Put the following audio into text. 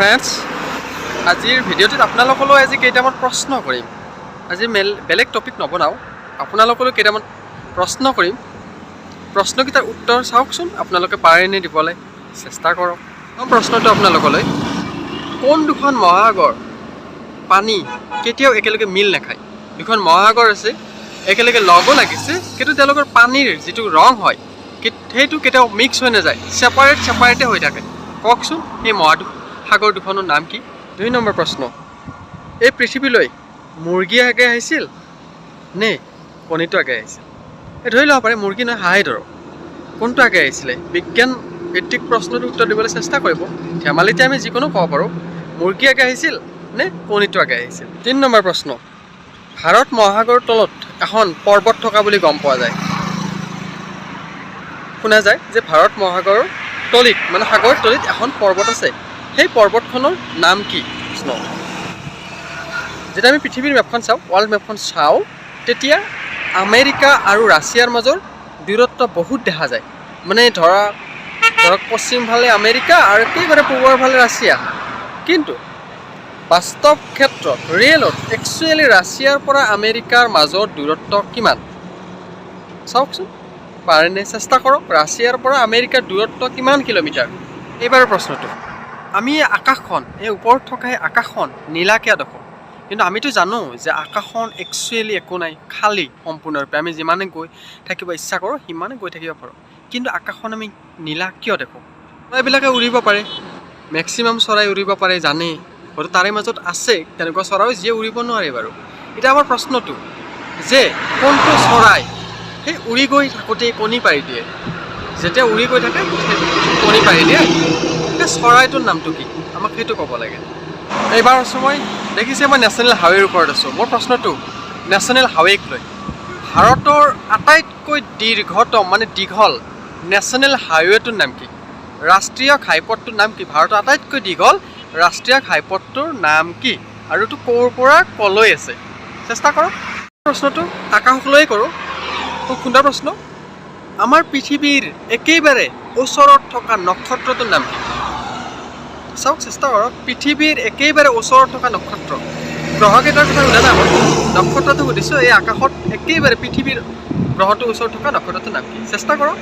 Friends, আজিৰ ভিডিঅ'টোত আপোনালোকলৈ আজি কেইটামান প্ৰশ্ন কৰিম। আজি বেলেগ টপিক নবনাওঁ, আপোনালোকলৈ কেইটামান প্ৰশ্ন কৰিম। প্ৰশ্নকেইটাৰ উত্তৰ চাওকচোন আপোনালোকে পাৰেনে দিবলৈ। চেষ্টা কৰক। প্ৰথম প্ৰশ্নটো আপোনালোকলৈ, কোন দুখন মহাসাগৰ পানী কেতিয়াও একেলগে মিল নাখায়? দুখন মহাসাগৰ আছে, একেলগে লগো লাগিছে, কিন্তু তেওঁলোকৰ পানীৰ যিটো ৰং হয়, সেইটো কেতিয়াও মিক্স হৈ নাযায়, ছেপাৰেট ছেপাৰেটে হৈ থাকে। কওকচোন, সেই মহাসাগৰ দুখনৰ নাম কি? 2 নম্বৰ প্ৰশ্ন, এই পৃথিৱীলৈ মুৰ্গী আগে আহিছিল নে কণীটো আগে আহিছিল? এই ধৰি ল'ব পাৰে মুৰ্গী নহয়, হাঁহে ধৰক। কোনটো আগে আহিছিলে? বিজ্ঞান ভিত্তিক প্ৰশ্নটোৰ উত্তৰ দিবলৈ চেষ্টা কৰিব। ধেমালিতে আমি যিকোনো ক'ব পাৰোঁ। মুৰ্গী আগে আহিছিল নে কণীটো আগে আহিছিল? 3 নম্বৰ প্ৰশ্ন, ভাৰত মহাসাগৰৰ তলত এখন পৰ্বত থকা বুলি গম পোৱা যায়, শুনা যায় যে ভাৰত মহাসাগৰৰ তলিত, মানে সাগৰৰ তলিত এখন পৰ্বত আছে। সেই পৰ্বতখনৰ নাম কি? প্ৰশ্ন, যেতিয়া আমি পৃথিৱীৰ মেপখন চাওঁ, ৱৰ্ল্ড মেপখন চাওঁ, তেতিয়া আমেৰিকা আৰু ৰাছিয়াৰ মাজৰ দূৰত্ব বহুত দেখা যায়। মানে ধৰক পশ্চিম ফালে আমেৰিকা আৰু একেবাৰে পূবৰ ফালে ৰাছিয়া। কিন্তু বাস্তৱ ক্ষেত্ৰত, ৰিয়েলত, একচুৱেলি ৰাছিয়াৰ পৰা আমেৰিকাৰ মাজৰ দূৰত্ব কিমান? চাওকচোন, পাৰেনে? চেষ্টা কৰক। ৰাছিয়াৰ পৰা আমেৰিকাৰ দূৰত্ব কিমান কিলোমিটাৰ? এইবাৰৰ প্ৰশ্নটো, আমি এই আকাশখন, এই ওপৰত থকা এই আকাশখন নীলা কিয় দেখোঁ? কিন্তু আমিতো জানো যে আকাশখন একচুৱেলি একো নাই, খালী সম্পূৰ্ণৰূপে। আমি যিমানে গৈ থাকিব ইচ্ছা কৰোঁ, সিমানে গৈ থাকিব পাৰোঁ। কিন্তু আকাশখন আমি নীলা কিয় দেখোঁ? চৰাইবিলাকে উৰিব পাৰে, মেক্সিমাম চৰাই উৰিব পাৰে, জানেই। হয়তো তাৰে মাজত আছে তেনেকুৱা চৰাইও যিয়ে উৰিব নোৱাৰে বাৰু। এতিয়া আমাৰ প্ৰশ্নটো যে কোনটো চৰাই সেই উৰি গৈ থাকোঁতেই কণী পাৰি দিয়ে? যেতিয়া উৰি গৈ থাকে, সেই কণী পাৰি দিয়ে, সেই চৰাইটোৰ নামটো কি? আমাক সেইটো ক'ব লাগে। এইবাৰ আছোঁ মই, দেখিছে, মই নেশ্যনেল হাইৱেৰ ওপৰত আছোঁ। মোৰ প্ৰশ্নটো নেশ্যনেল হাইৱেক লৈ। ভাৰতৰ আটাইতকৈ দীৰ্ঘতম, মানে দীঘল নেশ্যনেল হাইৱেটোৰ নাম কি? ৰাষ্ট্ৰীয় ঘাইপথটোৰ নাম কি? ভাৰতৰ আটাইতকৈ দীঘল ৰাষ্ট্ৰীয় ঘাইপথটোৰ নাম কি আৰু এইটো ক'ৰ পৰা ক'লৈ আছে? চেষ্টা কৰক। প্ৰশ্নটো আকাশক লৈয়ে কৰোঁ। খুব সুন্দৰ প্ৰশ্ন। আমাৰ পৃথিৱীৰ একেবাৰে ওচৰত থকা নক্ষত্ৰটোৰ নাম কি? চাওক, চেষ্টা কৰক। পৃথিৱীৰ একেবাৰে ওচৰত থকা নক্ষত্ৰ, গ্ৰহকেইটাৰ কথা সোধা নাই মই, নক্ষত্ৰটো সুধিছোঁ। এই আকাশত একেবাৰে পৃথিৱীৰ গ্ৰহটোৰ ওচৰত থকা নক্ষত্ৰটোৰ নাম কি? চেষ্টা কৰক।